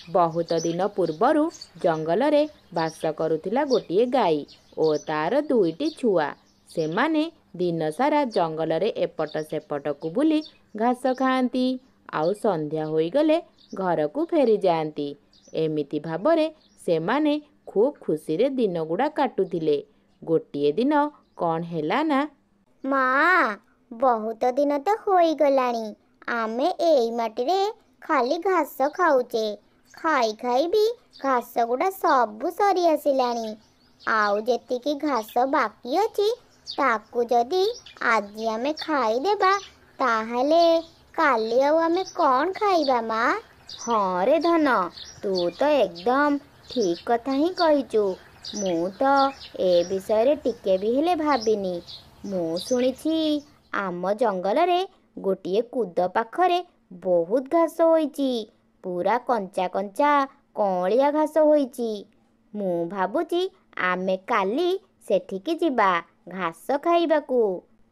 ବହୁତ ଦିନ ପୂର୍ବରୁ ଜଙ୍ଗଲରେ ବାସ କରୁଥିଲା ଗୋଟିଏ ଗାଈ ଓ ତାର ଦୁଇଟି ଛୁଆ। ସେମାନେ ଦିନସାରା ଜଙ୍ଗଲରେ ଏପଟ ସେପଟକୁ ବୁଲି ଘାସ ଖାଆନ୍ତି, ଆଉ ସନ୍ଧ୍ୟା ହୋଇଗଲେ ଘରକୁ ଫେରିଯାଆନ୍ତି। ଏମିତି ଭାବରେ ସେମାନେ ଖୁବ୍ ଖୁସିରେ ଦିନଗୁଡ଼ା କାଟୁଥିଲେ। ଗୋଟିଏ ଦିନ କ'ଣ ହେଲା ନା, ମା, ବହୁତ ଦିନ ତ ହୋଇଗଲାଣି ଆମେ ଏଇ ମାଟିରେ ଖାଲି ଘାସ ଖାଉଛେ। ଖାଇ ଖାଇ ବି ଘାସ ଗୁଡ଼ା ସବୁ ସରି ଆସିଲାଣି। ଆଉ ଯେତିକି ଘାସ ବାକି ଅଛି ତାକୁ ଯଦି ଆଜି ଆମେ ଖାଇଦେବା, ତାହେଲେ କାଲି ଆଉ ଆମେ କ'ଣ ଖାଇବା ମା? ହଁ ରେ ଧନ, ତୁ ତ ଏକଦମ ଠିକ୍ କଥା ହିଁ କହିଛୁ। ମୁଁ ତ ଏ ବିଷୟରେ ଟିକେ ବି ହେଲେ ଭାବିନି। ମୁଁ ଶୁଣିଛି ଆମ ଜଙ୍ଗଲରେ ଗୋଟିଏ କୁଦ ପାଖରେ ବହୁତ ଘାସ ହୋଇଛି। ପୁରା କଞ୍ଚା କଞ୍ଚା କଅଁଳିଆ ଘାସ ହୋଇଛି। ମୁଁ ଭାବୁଛି ଆମେ କାଲି ସେଠିକି ଯିବା ଘାସ ଖାଇବାକୁ।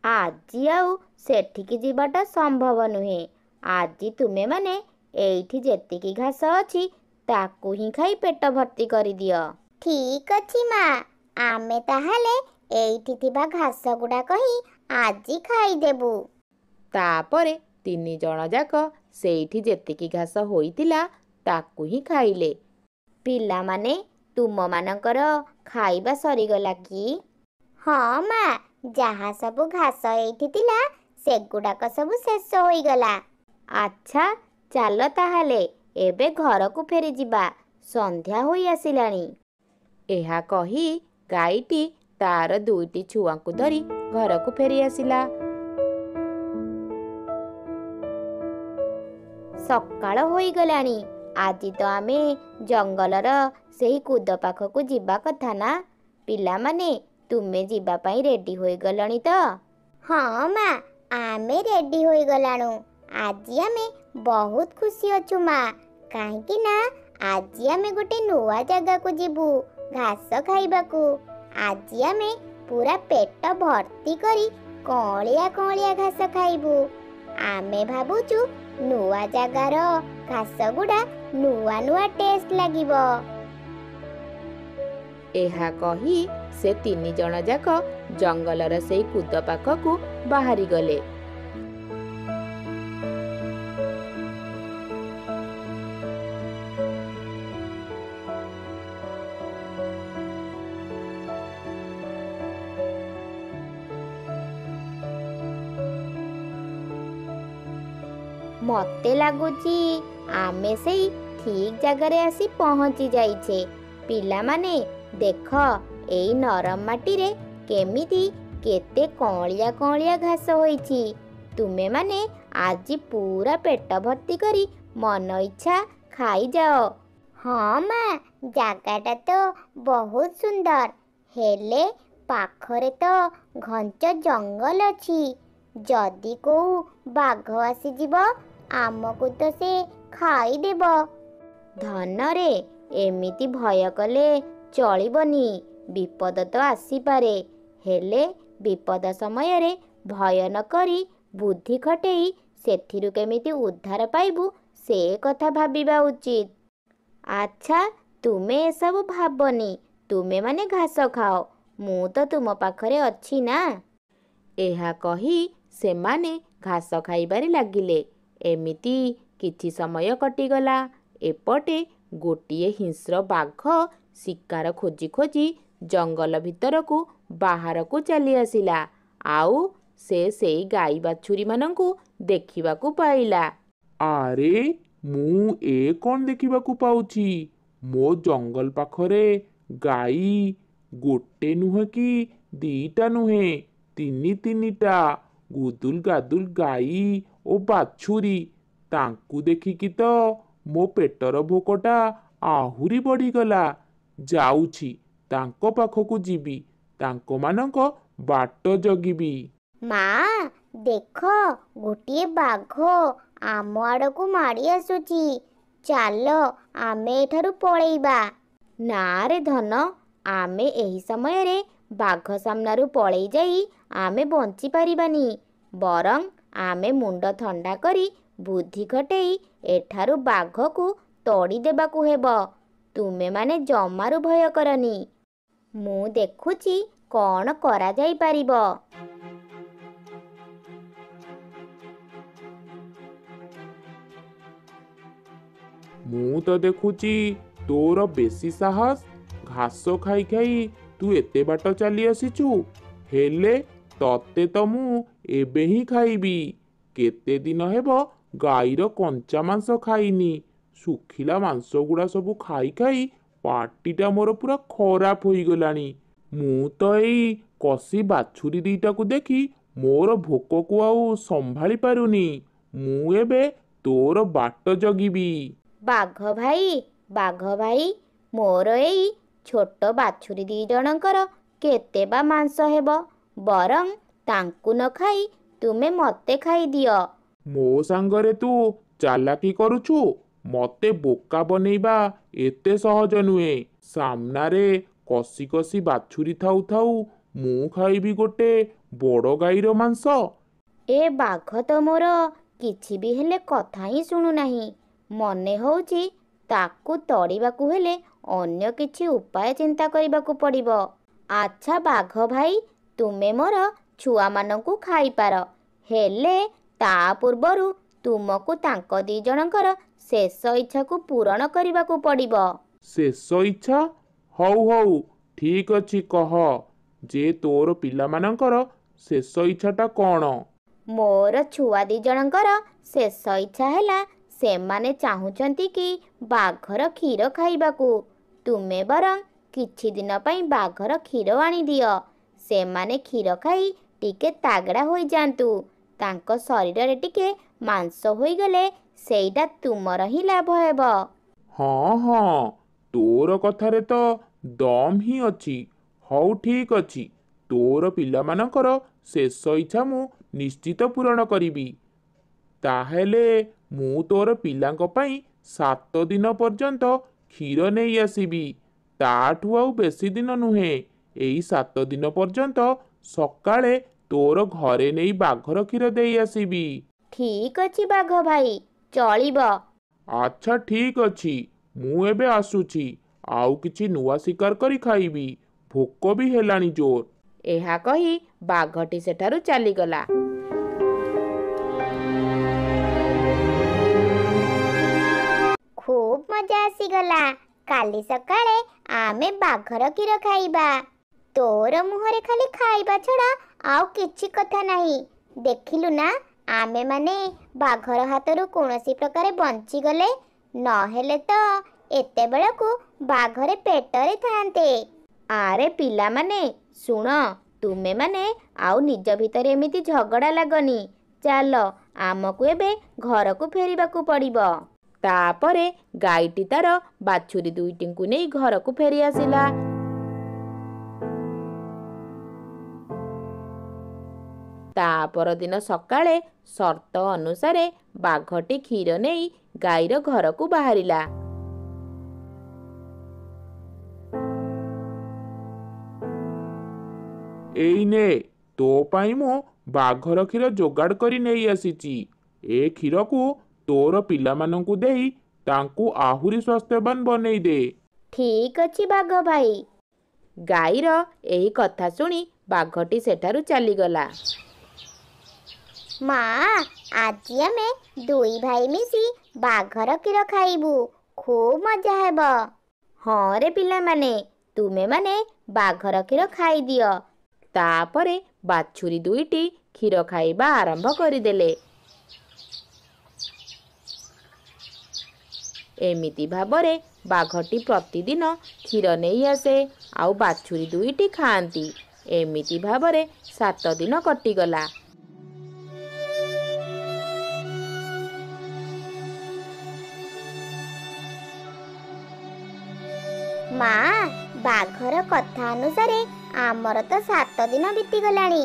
ଆଜି ଆଉ ସେଠିକି ଯିବାଟା ସମ୍ଭବ ନୁହେଁ। ଆଜି ତୁମେମାନେ ଏଇଠି ଯେତିକି ଘାସ ଅଛି ତାକୁ ହିଁ ଖାଇ ପେଟ ଭର୍ତ୍ତି କରିଦିଅ। ଠିକ୍ ଅଛି ମା, ଆମେ ତାହେଲେ ଏଇଠି ଥିବା ଘାସ ଗୁଡ଼ାକ ହିଁ ଆଜି ଖାଇଦେବୁ। ତାପରେ ତିନି ଜଣ ଯାକ ସେଇଠି ଯେତିକି ଘାସ ହୋଇଥିଲା ତାକୁ ହିଁ ଖାଇଲେ। ପିଲାମାନେ, ତୁମମାନଙ୍କର ଖାଇବା ସରିଗଲା କି? ହଁ ମା, ଯାହା ସବୁ ଘାସ ଏଇଠି ଥିଲା ସେଗୁଡ଼ାକ ସବୁ ଶେଷ ହୋଇଗଲା। ଆଚ୍ଛା, ଚାଲ ତାହେଲେ ଏବେ ଘରକୁ ଫେରିଯିବା, ସନ୍ଧ୍ୟା ହୋଇ ଆସିଲାଣି। ଏହା କହି ଗାଈଟି ତାର ଦୁଇଟି ଛୁଆଙ୍କୁ ଧରି ଘରକୁ ଫେରିଆସିଲା। ସକାଳ ହୋଇଗଲାଣି। ଆଜି ତ ଆମେ ଜଙ୍ଗଲର ସେହି କୁଦ ପାଖକୁ ଯିବା କଥା ନା? ପିଲାମାନେ, ତୁମେ ଯିବା ପାଇଁ ରେଡି ହୋଇଗଲଣି ତ? ହଁ ମା, ଆମେ ରେଡି ହୋଇଗଲାଣୁ। ଆଜି ଆମେ ବହୁତ ଖୁସି ଅଛୁ ମା, କାହିଁକି ନା ଆଜି ଆମେ ଗୋଟେ ନୂଆ ଜାଗାକୁ ଯିବୁ ଘାସ ଖାଇବାକୁ। ଆଜି ଆମେ ପୁରା ପେଟ ଭର୍ତ୍ତି କରି କଅଁଳିଆ କଅଁଳିଆ ଘାସ ଖାଇବୁ। ଆମେ ଭାବୁଛୁ ନୂଆ ଜାଗାର ଘାସ ଗୁଡ଼ା ନୂଆ ନୂଆ ଟେଷ୍ଟ ଲାଗିବ। ଏହା କହି ସେ ତିନି ଜଣ ଯାକ ଜଙ୍ଗଲର ସେଇ କୁଦ ପାଖକୁ ବାହାରିଗଲେ। ମତେ ଲାଗୁଛି ଆମେ ସେଇ ଠିକ୍ ଜାଗାରେ ଆସି ପହଞ୍ଚି ଯାଇଛେ। ପିଲାମାନେ ଦେଖ, ଏଇ ନରମ ମାଟିରେ କେମିତି କେତେ କଅଁଳିଆ କଅଁଳିଆ ଘାସ ହୋଇଛି। ତୁମେମାନେ ଆଜି ପୁରା ପେଟ ଭର୍ତ୍ତି କରି ମନ ଇଚ୍ଛା ଖାଇଯାଅ। ହଁ ମା, ଜାଗାଟା ତ ବହୁତ ସୁନ୍ଦର, ହେଲେ ପାଖରେ ତ ଘଞ୍ଚ ଜଙ୍ଗଲ ଅଛି। ଯଦି କୋଉ ବାଘ ଆସିଯିବ ଆମକୁ ତ ସେ ଖାଇଦେବ। ଧନରେ, ଏମିତି ଭୟ କଲେ ଚଳିବନି। ବିପଦ ତ ଆସିପାରେ, ହେଲେ ବିପଦ ସମୟରେ ଭୟ ନ କରି ବୁଦ୍ଧି ଖଟେଇ ସେଥିରୁ କେମିତି ଉଦ୍ଧାର ପାଇବୁ ସେ କଥା ଭାବିବା ଉଚିତ। ଆଚ୍ଛା, ତୁମେ ଏସବୁ ଭାବନି, ତୁମେମାନେ ଘାସ ଖାଅ, ମୁଁ ତ ତୁମ ପାଖରେ ଅଛି ନା। ଏହା କହି ସେମାନେ ଘାସ ଖାଇବାରେ ଲାଗିଲେ। ଏମିତି କିଛି ସମୟ କଟିଗଲା। ଏପଟେ ଗୋଟିଏ ହିଂସ୍ର ବାଘ ଶିକାର ଖୋଜି ଖୋଜି ଜଙ୍ଗଲ ଭିତରକୁ ବାହାରକୁ ଚାଲିଆସିଲା, ଆଉ ସେ ସେଇ ଗାଈ ବାଛୁରୀମାନଙ୍କୁ ଦେଖିବାକୁ ପାଇଲା। ଆରେ, ମୁଁ ଏ କ'ଣ ଦେଖିବାକୁ ପାଉଛି? ମୋ ଜଙ୍ଗଲ ପାଖରେ ଗାଈ ଗୋଟେ ନୁହେଁ କି ଦିଟା ନୁହେଁ, ତିନି ତିନିଟା ଗୁଦୁଲ ଗାଦୁଲ ଗାଈ ଓ ବାଛୁରୀ। ତାଙ୍କୁ ଦେଖିକି ତ ମୋ ପେଟର ଭୋକଟା ଆହୁରି ବଢ଼ିଗଲା। ଯାଉଛି ତାଙ୍କ ପାଖକୁ ଯିବି, ତାଙ୍କମାନଙ୍କ ବାଟ ଜଗିବି। ମା, ଦେଖ, ଗୋଟିଏ ବାଘ ଆମ ଆଡ଼କୁ ମାଡ଼ି ଆସୁଛି। ଚାଲ ଆମେ ଏଠାରୁ ପଳେଇବା। ନା ରେ ଧନ, ଆମେ ଏହି ସମୟରେ ବାଘ ସାମ୍ନାରୁ ପଳେଇ ଯାଇ ଆମେ ବଞ୍ଚିପାରିବାନି। ବରଂ ଆମେ ମୁଣ୍ଡ ଥଣ୍ଡା କରି ବୁଦ୍ଧି ଖଟେଇ ଏଠାରୁ ବାଘକୁ ତଡ଼ି ଦେବାକୁ ହେବ। ତୁମେମାନେ ଜମାରୁ ଭୟ କରନି, ମୁଁ ଦେଖୁଛି କ'ଣ କରାଯାଇପାରିବ। ମୁଁ ତ ଦେଖୁଛି ତୋର ବେଶୀ ସାହସ, ଘାସ ଖାଇ ଖାଇ ତୁ ଏତେ ବାଟ ଚାଲି ଆସିଛୁ। ହେଲେ ତତେ ତ ମୁଁ ଏବେ ହିଁ ଖାଇବି। କେତେ ଦିନ ହେବ ଗାଈର କଞ୍ଚା ମାଂସ ଖାଇନି। ଶୁଖିଲା ମାଂସ ଗୁଡ଼ା ସବୁ ଖାଇ ଖାଇ ପାଟିଟା ମୋର ପୁରା ଖରାପ ହୋଇଗଲାଣି। ମୁଁ ତ ଏଇ କଷି ବାଛୁରୀ ଦିଟାକୁ ଦେଖି ମୋର ଭୋକକୁ ଆଉ ସମ୍ଭାଳି ପାରୁନି। ମୁଁ ଏବେ ତୋର ବାଟ ଜଗିବି। ବାଘ ଭାଇ, ବାଘ ଭାଇ, ମୋର ଏଇ ଛୋଟ ବାଛୁରୀ ଦି ଜଣଙ୍କର କେତେ ବା ମାଂସ ହେବ? ବରଂ ତାଙ୍କୁ ନ ଖାଇ ତୁମେ ମୋତେ ଖାଇଦିଅ। ମୋ ସାଙ୍ଗରେ ତୁ ଚାଲାକି କରୁଛୁ? ମତେ ବୋକା ବନେଇବା ଏତେ ସହଜ ନୁହେଁ। ସାମ୍ନାରେ କଷି କଷି ବାଛୁରୀ ଥାଉ ଥାଉ ମୁଁ ଖାଇବି ଗୋଟେ ବଡ଼ ଗାଈର ମାଂସ? ଏ ବାଘ ତ ମୋର କିଛି ବି ହେଲେ କଥା ହିଁ ଶୁଣୁନାହିଁ। ମନେ ହେଉଛି ତାକୁ ତଡ଼ିବାକୁ ହେଲେ ଅନ୍ୟ କିଛି ଉପାୟ ଚିନ୍ତା କରିବାକୁ ପଡ଼ିବ। ଆଚ୍ଛା ବାଘ ଭାଇ, ତୁମେ ମୋର ଛୁଆମାନଙ୍କୁ ଖାଇପାର, ହେଲେ ତା ପୂର୍ବରୁ ତୁମକୁ ତାଙ୍କ ଦି ଜଣଙ୍କର ଶେଷ ଇଚ୍ଛାକୁ ପୂରଣ କରିବାକୁ ପଡ଼ିବ। ଶେଷ ଇଚ୍ଛା? ହଉ ହଉ, ଠିକ୍ ଅଛି, କହ ଯେ ତୋର ପିଲାମାନଙ୍କର ଶେଷ ଇଚ୍ଛାଟା କ'ଣ? ମୋର ଛୁଆ ଦି ଜଣଙ୍କର ଶେଷ ଇଚ୍ଛା ହେଲା, ସେମାନେ ଚାହୁଁଛନ୍ତି କି ବାଘର କ୍ଷୀର ଖାଇବାକୁ। ତୁମେ ବରଂ କିଛି ଦିନ ପାଇଁ ବାଘର କ୍ଷୀର ଆଣିଦିଅ। ସେମାନେ କ୍ଷୀର ଖାଇ ଟିକେ ତାଗଡ଼ା ହୋଇଯାଆନ୍ତୁ। ତାଙ୍କ ଶରୀରରେ ଟିକେ ମାଂସ ହୋଇଗଲେ ସେଇଟା ତୁମର ହିଁ ଲାଭ ହେବ। ହଁ ହଁ, ତୋର କଥାରେ ତ ଦମ୍ ହିଁ ଅଛି। ହଉ ଠିକ୍ ଅଛି, ତୋର ପିଲାମାନଙ୍କର ଶେଷ ଇଚ୍ଛା ମୁଁ ନିଶ୍ଚିତ ପୂରଣ କରିବି। ତାହେଲେ ମୁଁ ତୋର ପିଲାଙ୍କ ପାଇଁ 7 ଦିନ ପର୍ଯ୍ୟନ୍ତ କ୍ଷୀର ନେଇ ଆସିବି। ତାଠୁ ଆଉ ବେଶୀ ଦିନ ନୁହେଁ। ଏଇ 7 ଦିନ ପର୍ଯ୍ୟନ୍ତ ସକାଳେ ତୋର ଘରେ ନେଇ ବାଘର କ୍ଷୀର ଦେଇ ଆସିବି। ଠିକ୍ ଅଛି ବାଘ ଭାଇ, ଚଳିବ। ଆଚ୍ଛା ଠିକ୍ ଅଛି, ମୁଁ ଏବେ ଆସୁଛି। ଆଉ କିଛି ନୂଆ ଶିକାର କରି ଖାଇବି। ଭୋକ ବି ହେଲାଣି ଜୋର। ଏହା କହି ବାଘଟି ସେଠାରୁ ଚାଲିଗଲା। ଖୁବ୍ ମଜା ଆସିଗଲା। କାଲି ସକାଳେ ଆମେ ବାଘର କ୍ଷୀର ଖାଇବା। ତୋର ମୁହଁରେ ଖାଲି ଖାଇବା ଛଡ଼ା ଆଉ କିଛି କଥା ନାହିଁ। ଦେଖିଲୁ ନା, ଆମେମାନେ ବାଘର ହାତରୁ କୌଣସି ପ୍ରକାରେ ବଞ୍ଚିଗଲେ, ନହେଲେ ତ ଏତେବେଳକୁ ବାଘରେ ପେଟରେ ଥାନ୍ତେ। ଆରେ ପିଲାମାନେ ଶୁଣ, ତୁମେମାନେ ଆଉ ନିଜ ଭିତରେ ଏମିତି ଝଗଡ଼ା ଲାଗନି। ଚାଲ, ଆମକୁ ଏବେ ଘରକୁ ଫେରିବାକୁ ପଡ଼ିବ। ତାପରେ ଗାଈଟି ତାର ବାଛୁରୀ ଦୁଇଟିଙ୍କୁ ନେଇ ଘରକୁ ଫେରି ଆସିଲା। ତା ପରଦିନ ସକାଳେ ସର୍ତ୍ତ ଅନୁସାରେ ବାଘଟି କ୍ଷୀର ନେଇ ଗାଈର ଘରକୁ ବାହାରିଲା। ଏଇ ନେ, ତୋ ପାଇଁ ମୁଁ ବାଘର କ୍ଷୀର ଯୋଗାଡ଼ କରି ନେଇ ଆସିଛି। ଏ କ୍ଷୀରକୁ ତୋର ପିଲାମାନଙ୍କୁ ଦେଇ ତାଙ୍କୁ ଆହୁରି ସ୍ୱାସ୍ଥ୍ୟବାନ ବନେଇ ଦେ। ଠିକ୍ ଅଛି ବାଘ ଭାଇ। ଗାଈର ଏହି କଥା ଶୁଣି ବାଘଟି ସେଠାରୁ ଚାଲିଗଲା। ମା, ଆଜି ଆମେ ଦୁଇ ଭାଇ ମିଶି ବାଘର କ୍ଷୀର ଖାଇବୁ, ଖୁବ୍ ମଜା ହେବ। ହଁ ରେ ପିଲାମାନେ, ତୁମେମାନେ ବାଘର କ୍ଷୀର ଖାଇଦିଅ। ତାପରେ ବାଛୁରୀ ଦୁଇଟି କ୍ଷୀର ଖାଇବା ଆରମ୍ଭ କରିଦେଲେ। ଏମିତି ଭାବରେ ବାଘଟି ପ୍ରତିଦିନ କ୍ଷୀର ନେଇ ଆସେ ଆଉ ବାଛୁରୀ ଦୁଇଟି ଖାଆନ୍ତି। ଏମିତି ଭାବରେ 7 ଦିନ କଟିଗଲା। ମା, ବାଘର କଥା ଅନୁସାରେ ଆମର ତ 7 ଦିନ ବିତିଗଲାଣି।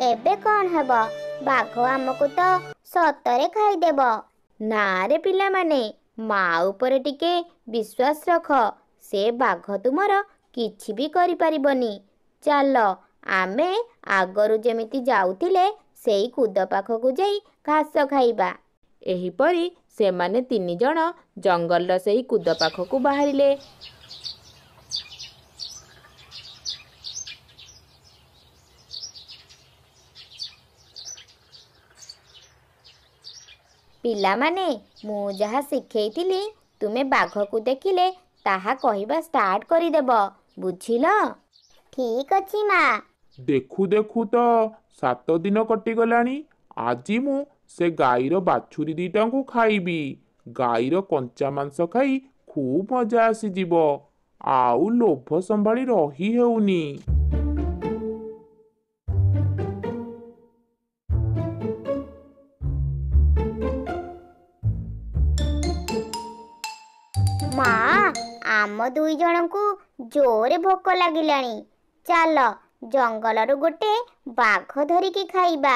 ଏବେ କ'ଣ ହେବ? ବାଘ ଆମକୁ ତ ସତରେ ଖାଇଦେବ। ନା ରେ ପିଲାମାନେ, ମା ଉପରେ ଟିକେ ବିଶ୍ୱାସ ରଖ। ସେ ବାଘ ତୁମର କିଛି ବି କରିପାରିବନି। ଚାଲ, ଆମେ ଆଗରୁ ଯେମିତି ଯାଉଥିଲେ ସେଇ କୁଦ ପାଖକୁ ଯାଇ ଘାସ ଖାଇବା। ଏହିପରି ସେମାନେ 3 ଜଣ ଜଙ୍ଗଲର ସେହି କୁଦ ପାଖକୁ ବାହାରିଲେ। ପିଲାମାନେ, ମୁଁ ଯାହା ଶିଖେଇଥିଲି, ତୁମେ ବାଘକୁ ଦେଖିଲେ ତାହା କହିବା ଷ୍ଟାର୍ଟ କରିଦେବ, ବୁଝିଲ? ଠିକ୍ ଅଛି ମା। ଦେଖୁ ଦେଖୁ ତ 7 ଦିନ କଟିଗଲାଣି। ଆଜି ମୁଁ ସେ ଗାଈର ବାଛୁରୀ ଦିଟାଙ୍କୁ ଖାଇବି। ଗାଈର କଞ୍ଚା ମାଂସ ଖାଇ ଖୁବ୍ ମଜା ଆସିଯିବ। ଆଉ ଲୋଭ ସମ୍ଭାଳି ରହି ହେଉନି। ମା, ଆମ 2 ଜଣଙ୍କୁ ଜୋରେ ଭୋକ ଲାଗିଲାଣି। ଚାଲ, ଜଙ୍ଗଲରୁ ଗୋଟେ ବାଘ ଧରିକି ଖାଇବା।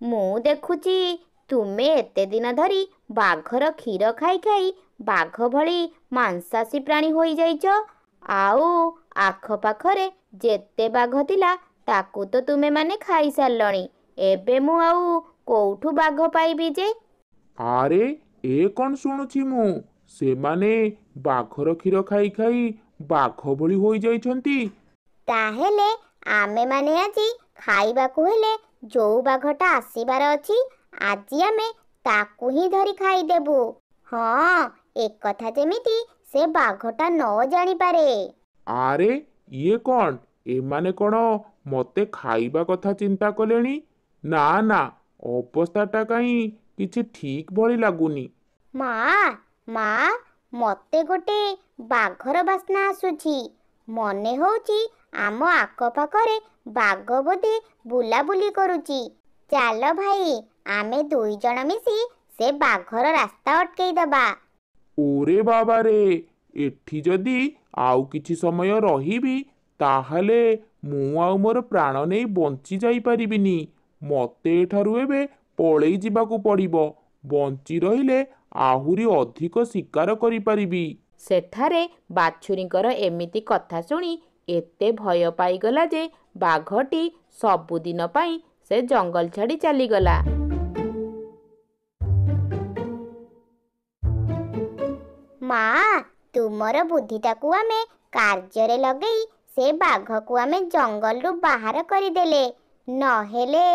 ମୁଁ ଦେଖୁଛି ତୁମେ ଏତେ ଦିନ ଧରି ବାଘର କ୍ଷୀର ଖାଇ ଖାଇ ବାଘ ଭଳି ମାଂସାଶୀ ପ୍ରାଣୀ ହୋଇଯାଇଛ। ଆଉ ଆଖପାଖରେ ଯେତେ ବାଘ ଥିଲା, ତାକୁ ତ ତୁମେମାନେ ଖାଇସାରିଲଣି। ଏବେ ମୁଁ ଆଉ କୋଉଠୁ ବାଘ ପାଇବି ଯେ? ଆରେ, ଏ କ'ଣ ଶୁଣୁଛି ମୁଁ? ସେମାନେ ବାଘର କ୍ଷୀର ଖାଇ ଖାଇ ବାଘ ଭଳି ହୋଇଯାଇଛନ୍ତି। ତାହେଲେ ଆମେମାନେ ଆଜି ଖାଇବାକୁ ହେଲେ ଯୋଉ ବାଘଟା ଆସିବାର ଅଛି, ଆଜି ଆମେ ତାକୁ ହିଁ ଧରି ଖାଇଦେବୁ। ହଁ, ଏକଥା ଯେମିତି ସେ ବାଘଟା ନ ଜାଣିପାରେ। ଆରେ, ଇଏ କ'ଣ? ଏମାନେ କ'ଣ ମତେ ଖାଇବା କଥା ଚିନ୍ତା କଲେଣି? ନା ନା, ଅବସ୍ଥାଟା କାହିଁ କିଛି ଠିକ୍ ଭଳି ଲାଗୁନି। ମା, ମା, ମତେ ଗୋଟେ ବାଘର ବାସ୍ନା ଆସୁଛି। ମନେ ହଉଛି ଆମ ଆଖପାଖରେ ବାଘ ବୋଧେ ବୁଲାବୁଲି କରୁଛି। ଚାଲ ଭାଇ, ଆମେ 2 ଜଣ ମିଶି ସେ ବାଘର ରାସ୍ତା ଅଟକେଇ ଦବା। ଓରେ ବାବାରେ, ଏଠି ଯଦି ଆଉ କିଛି ସମୟ ରହିବି, ତାହେଲେ ମୁଁ ଆଉ ମୋର ପ୍ରାଣ ନେଇ ବଞ୍ଚି ଯାଇପାରିବିନି। ମତେ ଏଠାରୁ ଏବେ ପଳେଇ ଯିବାକୁ ପଡ଼ିବ। ବଞ୍ଚି ରହିଲେ ଆହୁରି ଅଧିକ ଶିକାର କରିପାରିବି। ସେଠାରେ ବାଛୁରୀଙ୍କର ଏମିତି କଥା ଶୁଣି ଏତେ ଭୟ ପାଇଗଲା ଯେ ବାଘଟି ସବୁଦିନ ପାଇଁ ସେ ଜଙ୍ଗଲ ଛାଡ଼ି ଚାଲିଗଲା। ମା, ତୁମର ବୁଦ୍ଧିଟାକୁ ଆମେ କାର୍ଯ୍ୟରେ ଲଗେଇ ସେ ବାଘକୁ ଆମେ ଜଙ୍ଗଲରୁ ବାହାର କରିଦେଲେ। ନହେଲେ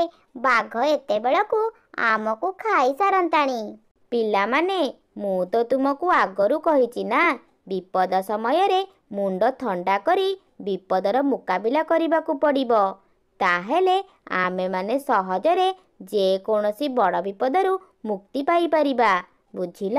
ବାଘ ଏତେବେଳକୁ ଆମକୁ ଖାଇ ସାରନ୍ତାଣି। ପିଲାମାନେ, ମୁଁ ତ ତୁମକୁ ଆଗରୁ କହିଛି ନା, ବିପଦ ସମୟରେ ମୁଣ୍ଡ ଥଣ୍ଡା କରି ବିପଦର ମୁକାବିଲା କରିବାକୁ ପଡ଼ିବ। ତାହେଲେ ଆମେମାନେ ସହଜରେ ଯେକୌଣସି ବଡ଼ ବିପଦରୁ ମୁକ୍ତି ପାଇପାରିବା, ବୁଝିଲ?